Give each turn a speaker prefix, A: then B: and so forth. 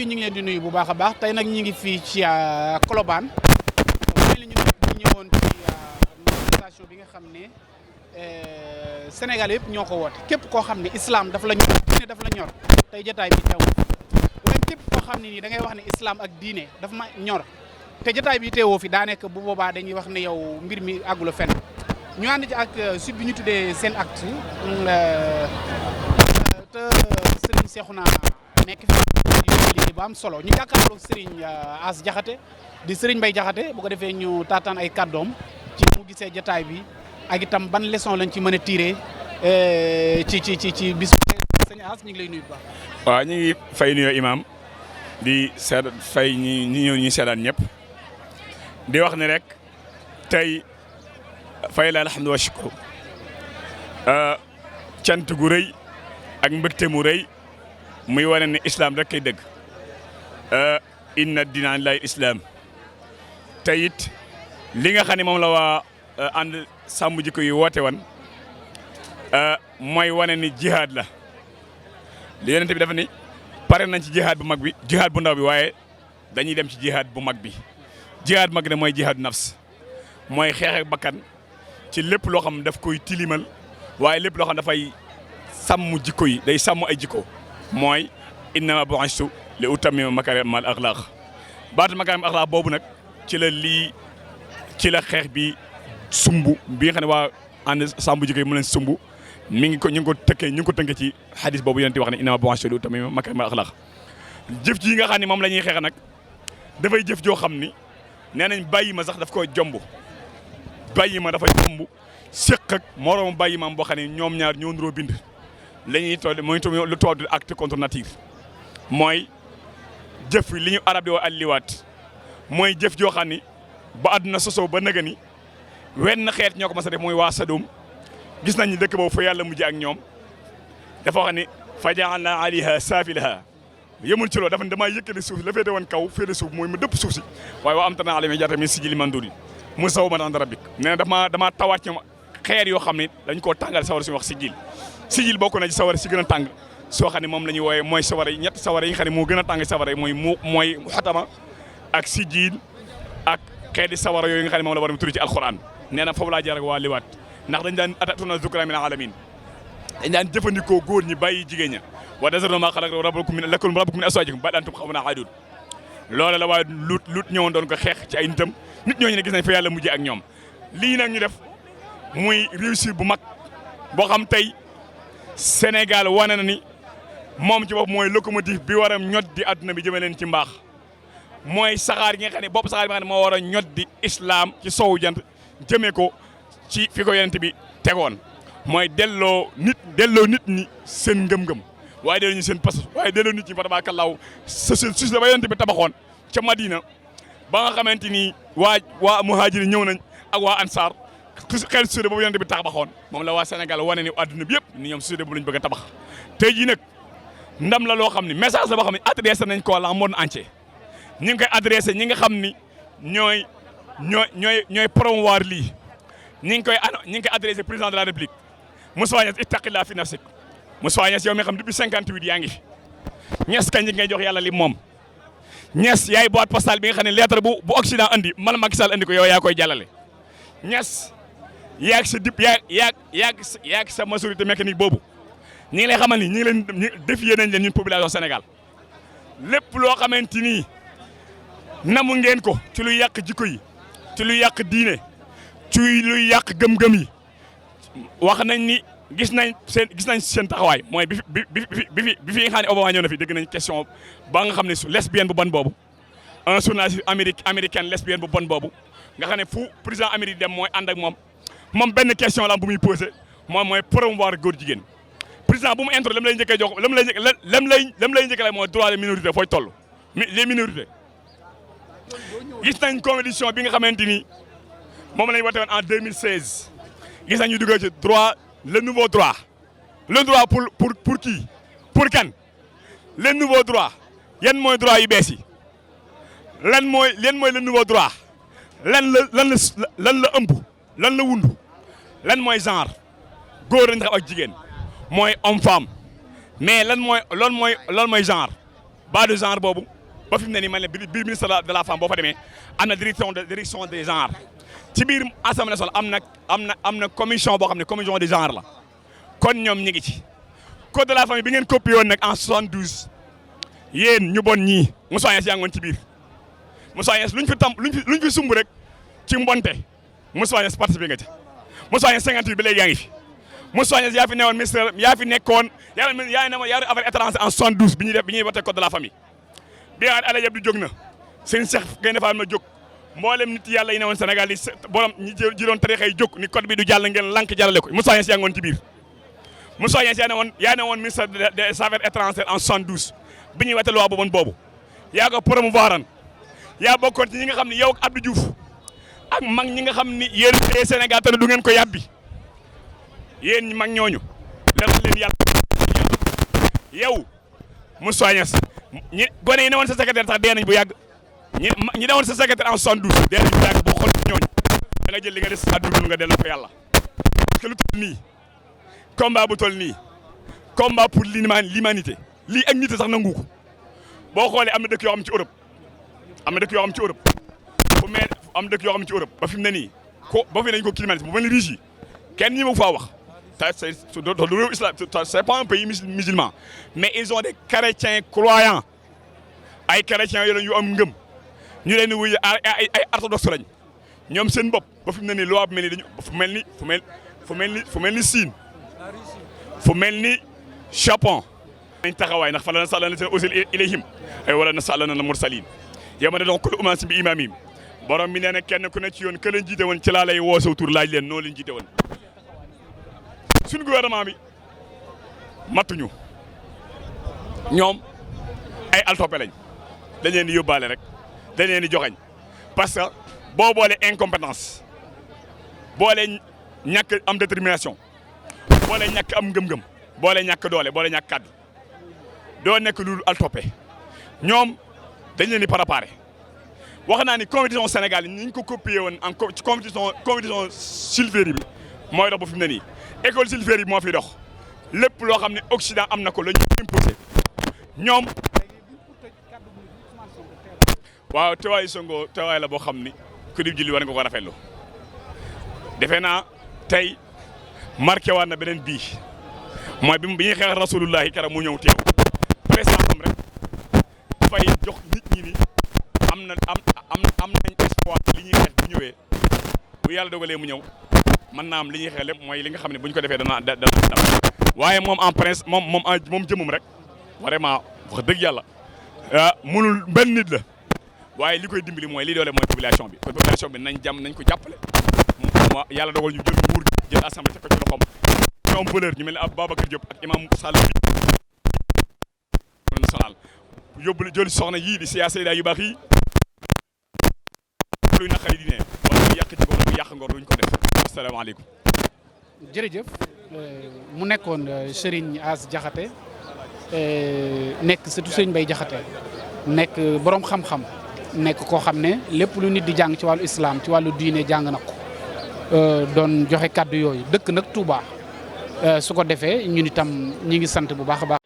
A: ñu ngi leen di nuyu bu baax a baax tey nag ñu ngi fii ci Colobane mel ni ñu ñëwoon ci manifestation bi nga xam ne Sénégal yëpp ñoo ko woote képp koo xam ne islam daf la ñor diine daf la ñor tey jotaay bi teew waaye képp koo xam ne nii da ngay wax ne islam ak diine daf ma ñor te jotaay bi teewoo fi daa nekk bu boobaa dañuy wax ne yow mbir mi àggula fenn ñu ànd ci ak site bi ñu tuddee seen acte te Serigne Cheikhouna nekk fi liggéey bu am solo ñu jàkkaarloog Serigne As Diakhaté di Serigne Mbaye Diakhaté bu ko defee ñu taataan ay kàddoom ci mu gisee jotaay bi ak itam ban leçon lañ ci mën a tiré ci bis sëñ As ñu ngi lay nuyu bu baax.
B: waaw ñu ngi fay nuyoo imam di seet fay ñi ñëw ñu seedaan ñëpp di wax ne rek tey fay la alhamdu wa shukru cant gu rëy ak mbégte mu rëy muy wane ne islam rek kay dëgg inna diina lillahi islam tey it li nga xam ne moom la waa ànd sàmm jikko yi woote wan mooy wane ni jihaad la li yonent bi dafa ni pare nañ ci jihaad bu mag bi jihaad bu ndaw bi waaye dañuy dem ci jihaad bu mag bi jihaad mag ne mooy jihaadu nafs mooy xeex ak bakkan ci lépp loo xam daf koy tilimal waaye lépp loo xam dafay sàmm jikko yi day sàmm ay jikko mooy innama bu'istu li utammima makaarimal axlaaq baatu makaarimal axlaaq boobu nag ci la xeex bi sumb bi nga xam ne waa ànd sàmm jikko yi mu leen sumb mi ngi ko ñu ngi ko tënkee ci xadis boobu yonent wax ne innama bu'istu li utammima makaarimal axlaaq jëf ji nga xam ne moom la ñuy xeex nag dafay jëf joo xam ni nee nañ bàyyi ma sax daf koy jomb bàyyi ma dafa jomb séq ak moroom bàyyi ma boo xam ne ñoom ñaar ñoo nuroo bind la ñuy toll mooy lu tubaab di acte contre nature mooy jëf li ñu arab di wax alliwaat mooy jëf joo xam ni ba àdduna sosoo ba nëga ni wenn xeet ñoo ko mas a def mooy waa Sadum gis nañ ni dëkk boobu fa yàlla mujj ak ñoom dafa wax ni fa ja'alna aliha saafilaha yëmul ci loolu dafa ne damaa yëkkati suuf la féete woon kaw féete suuf mooy mu dëpp suuf si waaye waa am tana alami jaata min sijili manduri mu saw ma daan rabbik nee na damaa tawaat ci ñoom xeer yoo xam ne dañ koo tàngal sawar suñu wax sijil bokk na ci sawar si gën a tàng soo xam ne moom la ñuy wooyee mooy sawara yi ñett sawara yi nga xam ne moo gën a tàng sawara yi mooy xatama ak sijil ak xeeti sawara yooyu nga xam ne moom la war a turi ci alquran nee na foofu laa jaar ak waa liwaat ndax dañ daan atatuna zukra min alamin dañ daan jëfandikoo góor ñi bàyyi jigéen ña wa tasaruna maa xalaqa rabbukum min azwaajikum bal antum qawmun aadun loolu la waa lut ñëwoon doon ko xeex ci ay nitam nit ñooñu ne gis nañ fa yàlla mujjee ak ñoom lii nag ñu def muy réussir bu mag boo xam tey Sénégal wane na ni moom ci bopp mooy locomotive bi war a ñot di adduna bi jëme leen ci mbaax mooy saxaar gi nga xam ne bopp saxaar bi nga xam ne moo war a ñot di islam ci sowu jant jëmee ko ci fi ko yonent bi tegoon mooy delloo nit ñi seen ngëm-ngëm waaye delloo ñu seen pas waaye delloo nit ñi fa tabaarakallaahu suuf la ba yonent bi tabaxoon ca Madina ba nga xamante ni waa muhaajiri ñëw nañ ak waa ansaar xel suude boobu yonent bi tabaxoon moom la waa Sénégal wane ni adduna bi yëpp ni ñoom suude boobu lañ bëgg a tabax tey jii nag ndam la loo xam ni message la boo xam ne adressé nañ ko la monde entier ñi ngi koy adressé ñi nga xam ni ñooy promouvoir lii ñi ngi koy adressé président de la république Moustapha Niass ittaqillah fi nafsik Moustapha Niass yow mi nga xam depuis 58 yaa ngi fi Niass kañ ngay jox yàlla li moom Niass yaay boîte postale bi nga xam ne lettre bu Occident andi man Macky Sall andi ko yow yaa koy jàllale Niass yaag sa dip yaag sa majorité mécanique boobu ñi ngi lay xamal ni ñi ngi leen défier nañ leen ñun population Sénégal lépp loo xamante ni namu ngeen ko ci luy yàq jikko yi ci luy yàq diine ci luy yàq gëm-gëm yi wax nañ ni gis nañ seen taxawaay mooy bi fi nga xam ne Obama ñëw na fi dégg nañ question ba nga xam ne lesbienne bu bon boobu un journaliste américaine lesbienne bu bon boobu nga xam ne fu président Amérique dem mooy ànd ak moom benn question la am bu muy posé moom mooy promouvoir góor jigéen président bu mu intro lam lay njëkkee jox lam lay njëkkee mooy droit des minorités fooy toll les minorités gis nañ convention bi nga xamante ni moom lañ wote woon en 2016 gis nañ ñu dugal ci droit le nouveau droit pour qui pour kan le nouveau droit yan mooy droit yu bees yi lan mooy le nouveau droit lan la ëmb lan la wundu lan mooy genre góor lañ xam ak jigéen mooy homme femme mais lan mooy genre bas de genre boobu ba fi mu ne nii man la biir ministre de la femme boo fa demee am na direction des genres ci biir assemblée nationale am na commission boo xam ne commission des genres la kon ñoom ñu ngi ci. code de la famille bi ngeen copié woon nag en 72 yéen ñu bon ñii Moussa Niass yaa ngi woon ci biir Moussa Niass luñ fi sumb rek ci mbonte Moussa Niass participé nga ci Moussa Niass 58 bi léegi yaa ngi fi Moussa Niass yaa fi newoon ministère yaa fi nekkoon yaa affaire étranger en 72 bi ñuy voté code de la famille. bi nga xam ne Alaaji Abdou jóg na seen Cheikh Gaïndé Fatma jóg mboolem nit yàlla yi newoon Sénégal yi borom ñi jiroon tarixa yi jóg ni code bi du jàll ngeen lank jàllale ko Moussa Niass yaa ngi woon ci biir. Moussa Niass yaa ne woon ministre des affaires étrangères en 72 bi ñuy wote loi boobu yaa ko promouvoir yaa bokkoon ci ñi nga xam ne yow ak Abdou Diouf ak mag ñi nga xam ni yéen tey Sénégal te du ngeen ko yàbbi yéen mag ñooñu leeral leen yàlla yow Moussa Niass ñi gone yi ne woon sa secrétaire sax dee nañ bu yàgg ñi ne woon sa secrétaire en 72 dee nañ bu yàgg boo xool ci ñooñu da nga jël li nga des àdduna nga delloo ko yàlla parce que lu toll nii combat bu toll nii combat pour l'humanité lii ak nit sax nangu ko boo xoolee am na dëkk yoo xam ci Europe fu mel am dëkk yoo xam ci Europe ba fi mu ne nii ba fi nañ ko climatisé bu mel ni riche yi kenn ñi ma faa wax te du réew islam c'est pas un pays musulman mais ils ont des chrétiens croyants ay chrétiens yu am ngëm ñu leen di wuyu ay orthodoxe lañ ñoom seen bopp ba fi mu ne nii loi bu mel ni dañu fu mel ni Chine fu mel ni Japon nañ taxawaay ndax fa la nas'alanna seen ursila ilayhim ay wala nas'alanna al-mursalin yow ma ne donc kullu ummatin bi imaamihim borom mi nee na kenn ku ne ci yoon ke leen jiite woon ci laa lay woo saw tur laaj leen noo leen jiite woon suñu gouvernement bi matuñu ñoom ay altoppe lañ dañ leen di yóbbaale rek dañ leen di joxañ parce que boo boole incompétence boole ñàkk am détermination boole ñàkk am ngëm-ngëm boole ñàkk doole boole ñàkk kàddu doo nekk lu altoppe ñoom dañ leen di préparé wax naa ni compétition Sénégal yi ni ñu ko copié woon ci compétition Silvéry bi mooy dox ba fi mu ne nii école Silvéry bi moo fi dox lépp loo xam ne Occident am na ko la ñu imposé ñoom. waaw teewaayu Sonko teewaay la boo xam ni ku di julli war nga ko rafetlu defe naa tey marqué waat na beneen bii mooy bi ñuy xeex rasulullahi keroog mu ñëw teew président am rek dafay jox nit ñi ni am nañ espoir li ñuy xeex bu ñëwee bu yàlla dogalee mu ñëw mën naa am li ñuy xeex lépp mooy li nga xam ne bu ñu ko defee dana waaye moom en prince moom jëmum rek vraiment wax dëgg yàlla mënul benn nit la waaye li koy dimbali mooy li doole mooy population bi kon population bi nañ ko jàppale yàlla dogal ñu jël nguur jël assemblée teg ko ci loxoom ñoom valeur ñu mel ne ab Babacar Diop ak imam Sall national yóbbu jël soxna yii di siyaasa yu baax yi luy naqari di ne wala lu yàq ci ko lu yàq ngor duñ ko def asalaamaaleykum
A: jërëjëf mu nekkoon Serigne As Diakhaté nekk surtout Serigne Mbaye Diakhaté nekk borom xam-xam nekk koo xam ne lépp lu nit di jàng ci wàllu islam ci wàllu diine jàng na ko doon joxe kàddu yooyu dëkk nag Touba su ko defee ñun itam ñi ngi sant bu baax a baax